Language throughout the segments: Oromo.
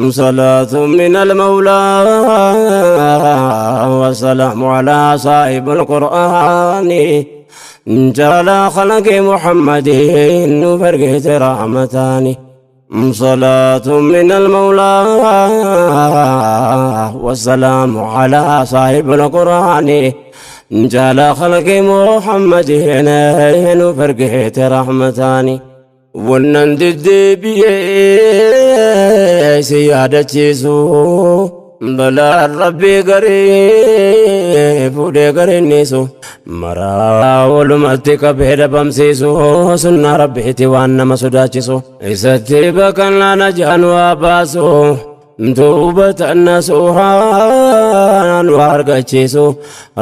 صلاة من المولى والسلام على صاحب القرآن جعل خلق محمد فرقت رحمتان. صلاة من المولى والسلام على صاحب القرآن جعل خلق محمد فرقت رحمتان. Wannan deddeebi'ee si yaadachiisu, balaan Rabbii garii fuudhee garinnisu, maraa walumatti qabee dhabamsiisu, sunnaa Rabbiiti waan nama sodaachisu, isatti baqannaa najaan waa baasu, tuubatan nasuuhaan waa argachiisu,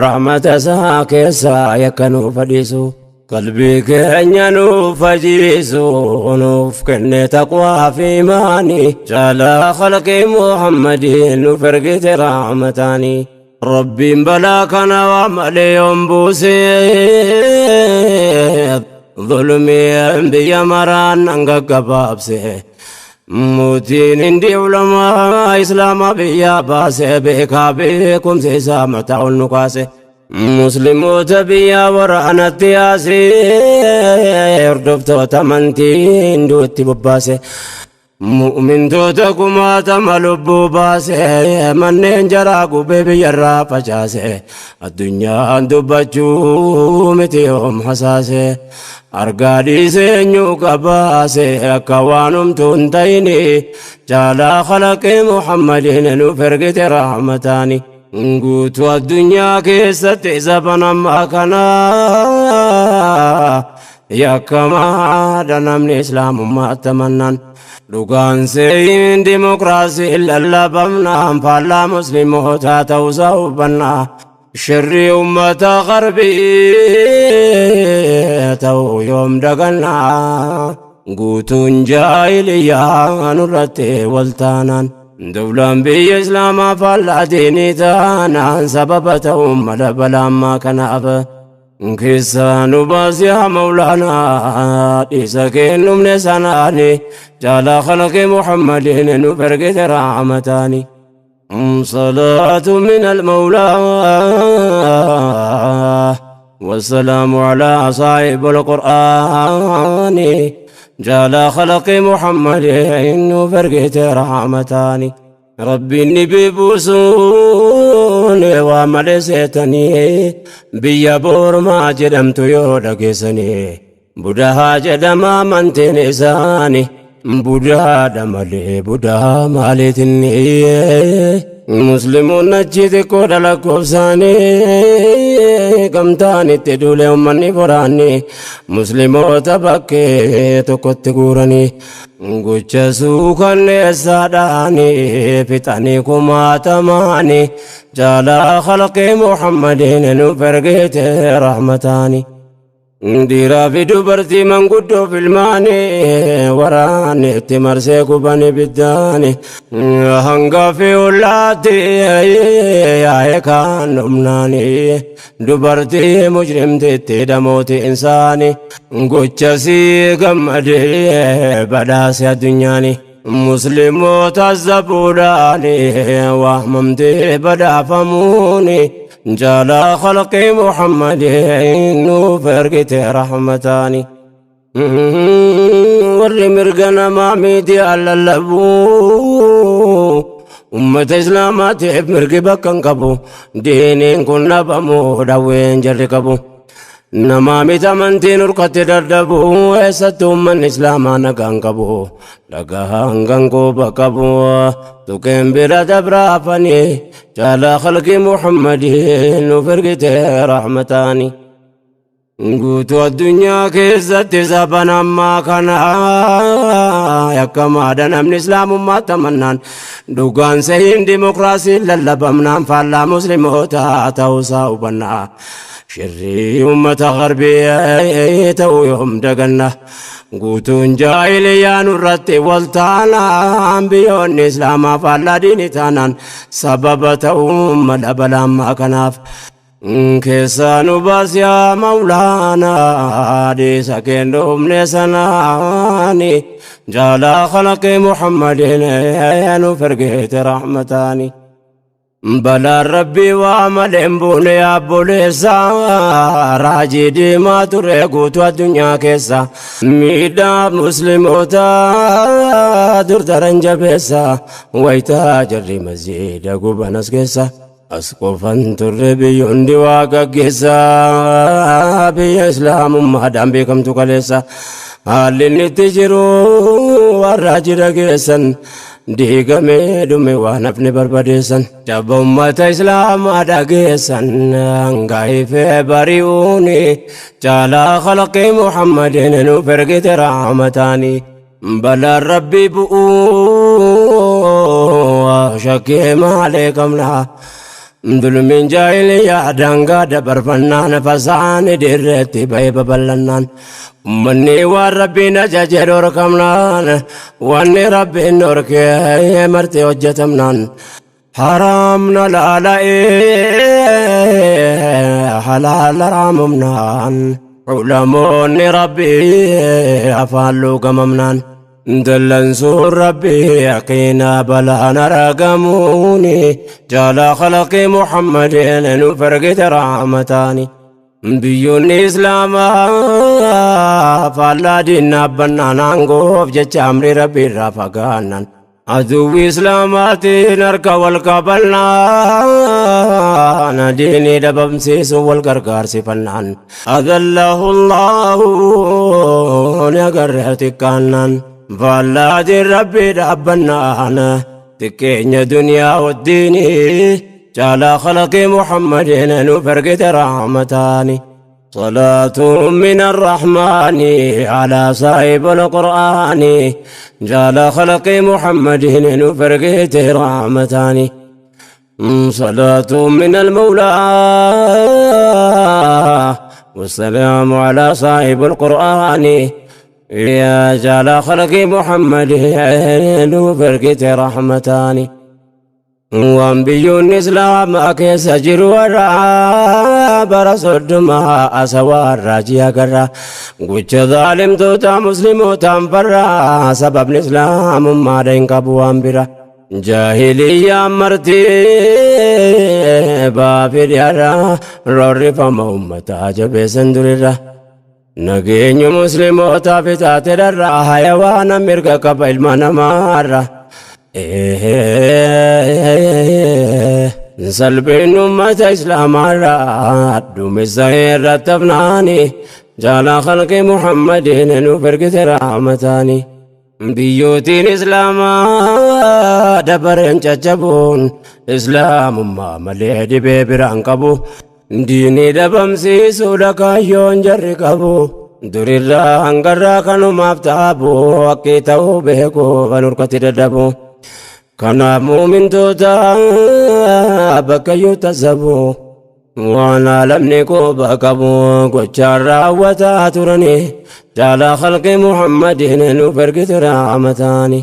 rahmata isaa keessaa yakka nuuf fadhiisu, qalbii keenya nuuf fajiisu, nuuf kenne taqwaa fi imaanii, caalaa khalqii Muhammadiin nuuf ergite rahmataanii. Rabbiin balaa kana waa malee yoon buuse, zulmii biyya maraan nan gaggabaabse. Mootiin hindi ulamaa islaamaa biyya baase, beekaa beekumsa isaa mataa ol nu kaase. Musliimoota biyya waraanatti yaase, hordoftoota amantii hinduutti bobbaase. Mu'mintoota kumaatama lubbuu baase, manneen jaraa gubee biyyarraa facaase. Addunyaan dubbachuu miti yoom hasaase, argaa dhiisee eenyu qabaase, akka waan humtuu hin ta'ini, caalaa khalaqee Muhammadiin nuuf ergite rahmataani. Guutuu addunyaa keessatti zaban ammaa kana yakkamaadha namni islaamummaa tamannaan. Dhugaan seeyin dimokiraasii lallabamnaan faallaa muslimootaa ta'uusaa hubannaa. Shirrii ummata qarbii ta'uu yoom dagannaa? Guutuun jaahiliyyaa nurratti waltaanaan. Dawlaan biyya islaamaa faallaa diinii taanaan, sababa ta'uun mala balaammaa kanaaf. Keessaa nu baasi yaa Mawlaanaa, dhiisa kennumne sanaani, caalaa khalqi Muhammadiin nuuf ergite rahmataani. صلاة من المولى والسلام على صاحب القرآن جال خلق محمد فرقت رحمتان. ربي نبي بوسون وملسيتني بيا بورما جدمت يو دقيسني، budahaa jedhama amantiin isaani, budaadha malee budaa maaliitinni. Musliimoonni achi xiqqoodha lakkoofsaanii, gamtaan itti duule uummanni boraanni, musliimoota bakkee tokkotti guuranii, gocha suukanneessaadhaani fixanii kumaatamaani, jaalaa khalqii Muhammadiin nuuf ergite rahmataani. Dhiiraa fi dubartii, manguddoo fi ilmaanii, waraanni itti marsee guban ibiddaani, hanga fi ollaatti yaa'ee kaan dhumnaani, dubartii mujrimtitti dhamooti insaani, gocha sii gammadee badhaase addunyaani. Musliimoota zabuudhaani waamamtee badhaafamuuni, jaalaa khalqii Muhammadin nuuf ergite rahmataani. Warri mirga namaa miidiyaa lallabuu, ummata islaamaatiif mirgi bakka hin qabu, diiniin kun dhabamuu dhawween jarri qabu. Namaa miti amantiin urkatti dadhabu, eessatti uummanni islaamaa nagaan qabu, dhagaan ganguuba qabu, tuqeen bira dabraafanii, caalaa khalqii Muhammadin nuuf ergite rahmataani. Guutuu addunyaa keessatti saban ammaa kana yakkamaadha namni islaamummaa tamannaan. Dhugaan sehiin dimokiraasii lallabamnaan faallaa musliimoota ta'uusaa hubannaa. Shirrii uummata garbii ta'uu yoom daganna? Guutuun jaahiliyyaa nurratti wal taanaan, biyyoonni islaamaa faallaa diinii taanaan, sababa ta'uu mala balaammaa kanaaf. Keessaa nu baas yaa Mawlaanaa, dhiisa kennuufne sanaani, Jaalaa khalaqii Muhammadin nuuf ergite rahmataani. Balaan Rabbii waa malee hin buune yaabboleessa, raajii diimaa ture guutuu addunyaa keessa, miidhaa musliimoota dur daran jabeessa, wayitaa jarri masjiida gubanas keessa. As qofan turre, biyyoonni waa gaggeessa, biyya islaamummaadhaan beekamtu kaleessa. Haalli inni itti jiru warra jira geessan, diigamee dhume waan hafne barbadeessan. Jabba ummata islaamaa dhageessan, hangaifee bari'uuni caalaa khalaqii Muhammadin nuuf ergite rahmataani. Balaan Rabbii bu'uu shakkii maalee qabna. Dulmiin jaahiliyaa daangaa dabarfannaan, fasaani dirreetti ba'ee babal'annaan, ummanni waan Rabbiin ajaje dhorkamnaan, wanni Rabbiin dhorkee marti hojjetamnaan, haraamna laala'ee halaala raamumnaan, ulamoonni Rabbii afaan luugamamnaan, dallansuun Rabbii yaqiinaa balaan argamuuni jaalaa khalaqii Muhammadin nuuf ergite rahmataani. Biyyoonni islaamaa faallaa diinaa bannaan, aangoof jecha amri Rabbii irraa fagaannan, aduwwi islaamaatiin harka wal qabannaan, diinii dhabamsiisuun wal gargaarsifannaan, adallahu Allahu ni agarre xiqqaannaan, faallaa diin Rabbii dhaabbannaan, xiqqeenya duniyaa wajjiinii caalaa khalaqii Muhammadin nuuf ergite rahmataani. صلاة من الرحمن على صاحب القرآن جال خلق محمد نفرقت رحمتان. صلاة من المولى والسلام على صاحب القرآن يا جال خلق محمد نفرقت رحمتان. Waan biyyoonni islaamaa keessa jiru warraa bara 30 asawaarraa ji'a garra, gocha zaalimtoota muslimootaan farraa, sababni islaamummaadha hin qabu waan bira. Jaahiliyyaan marti baafidhiyaarra roorrifama ummataa jabeessan durirra. Nageenyu muslimootaaf itaate dharra, hayawaana mirga qaba ilma namaarra. Salphin ummata islaamaarraa duumessa irratti hafnaani jaalaa khalqii Muhammadin nuuf ergite rahmataani. Biyyootiin islaamaa dabareen caccabuun islaamummaa malee dhibee biraan qabu. Diinii dhabamsiisuudha kaayyoon jarri qabu. Durirraa hangarraa kanumaaf taabu, haqqii ta'uu beeku kan hurkatti dadhabu. Kanaaf muumintoota bakka iyyuu tasabu, waan alamni quba qabu gochaan raawwataa turani caalaa khalqii Muhammadin nuuf ergite rahmataani.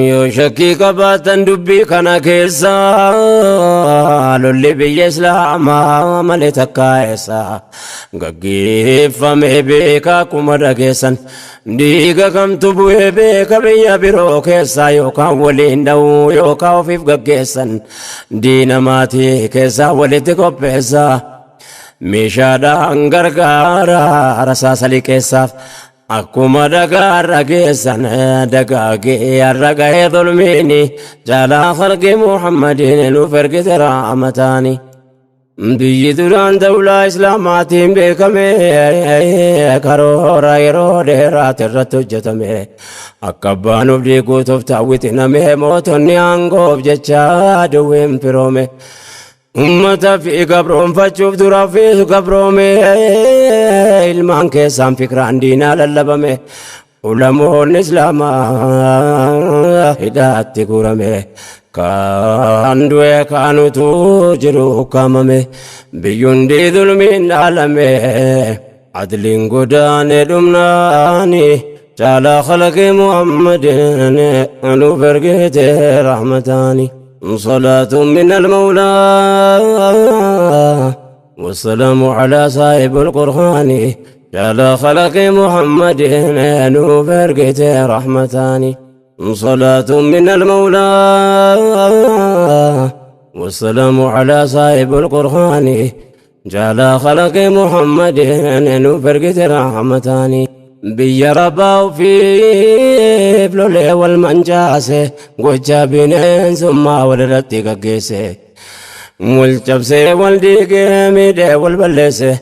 Yoo shakkii qabaatan dubbii kana keessa, lolli biyya islaamaa malee takkaa eessa gaggeeffame beeka? Akkuma dhageessan dhiiga kamtu bu'ee beeka biyya biroo keessa? Yookaan waliin dha'uu yookaan ofiif gaggeessan, diina maatii keessaa walitti qopheessa, meeshaadhaan gargaara rasaasa liqeessaaf. Akkuma dhagaarra geessan dagaagee har'a gahee zulmiini jaalaa khalqii Muhammadin nuuf ergite rahmataani. Biyyi duraan dawlaa islaamaatiin beekame, karoora yeroo dheeraati irratti hojjetame, akka abbaan of diiguutuuf taawwitiname, mootonni aangoof jecha duwween firoome. Ummata fi gabroonfachuuf dura fi gabroome, ilmaan keessaan fikraan diinaa lallabame, ulamoonni islaamaa hidhaatti guurame, kaan du'e kaanutu jiru ukkaamame, biyyundi zulmiin dhaalame, adliin godaane dhumnaani caalaa khalaqii Muhammadin nuuf ergite rahmataani. صلاة من المولى والسلام على صاحب القرآن. Jala khalaqi Muhammadin nuuf ergite rahmataani. صلاة من المولى والسلام على صاحب القرآن. جعل خلق محمد نفرقت رحمتاني. بيا رباو في بلولي والمنجاسة قجا بنين ثم ولدتك قيسة والجبسة والديك ميدة والبلسة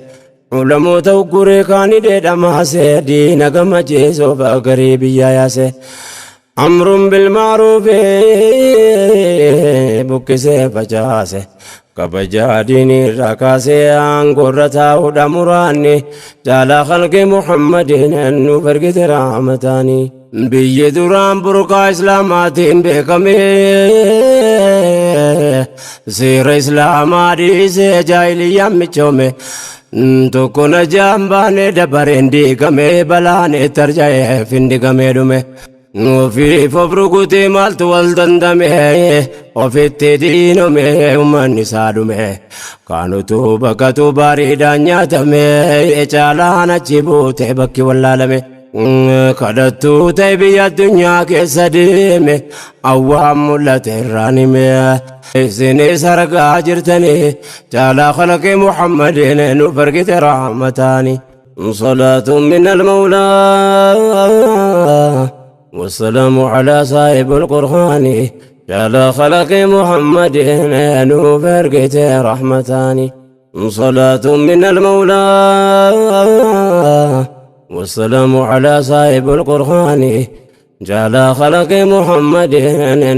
ولموت وقري كاني ديدا ماسة دينا قم جيسو فقريبي يا ياسة أمر بالمعروف بكسه فجاسه كبجا ديني ركاسه أنقرتا ودمراني جال خلق محمد نفرقت رحمتاني. بيدران برقا إسلاماتين بكمي سير إسلاماتي سجايلي يمچومي tokko na jambaane dabareen diigame balaan tarja'ee findigamee dhume. Ofiif of rukutee maaltu wal dandame ofitti diinome uummanni isaa dhume. Kaanutu bakkatu bareedaan nyaatame caalaan achi buute bakki wallaalame. Kadhattuu ta'e biyya addunyaa keessa deeme awwaan mul'ate irraan hime. Isinis argaa jirtanii caalaa khalaqi Muhammadin nuuf ergite rahmataani. صلاة من المولى والسلام على صاحب القرآن. جعل خلق محمد نوف ergite رحمتاني. صلاة من المولى والسلام على صاحب القرآن. جعل خلق محمد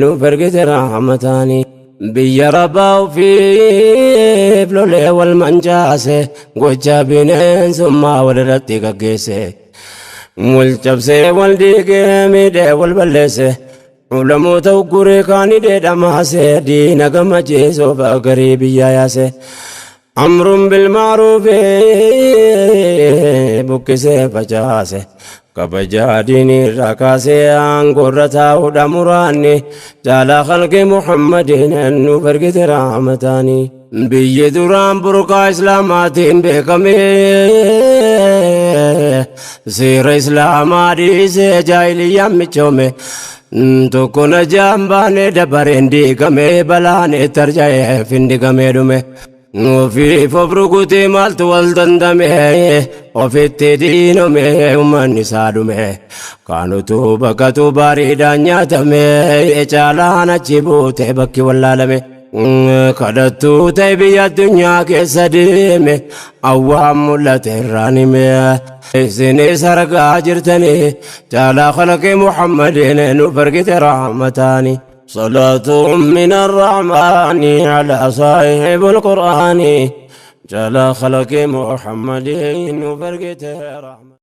نوف ergite رحمتاني. بيا رباو في بلولي والمنجاسة قجا بنين ثم ولدتك قيسة والجبسة والديك ميدة والبلسة ولموت وقري كاني ديدا ماسة دينا قم جيسو فقريبي يا ياسة أمر بالمعروف بكسة فجاسة كبجا ديني ركاسة أنقرتا ودمراني جال خلق محمد نفرقت رحمتاني. بيدران برقا إسلاماتين بكمي سير إسلاماتي سجايلي يمچومي tokko na jambaane dabareen diigame balaan tarja'ee findigamee dhume. Ofiif of rukutee maaltu wal dandame ofitti diinome uummanni isaa dhume. Kaanutu bakkatu bareedaan nyaatame caalaan achi buute bakki wallaalame. Kadhattuu ta'e biyya addunyaa keessa deeme awwaan mul'ate irraan hime. Isinis argaa jirtanii caalaa khalaqi Muhammadin nuuf ergite rahmataani. صلاة من الرحمن على صاحب القرآن. جل خلق محمد وفرقته رحمة.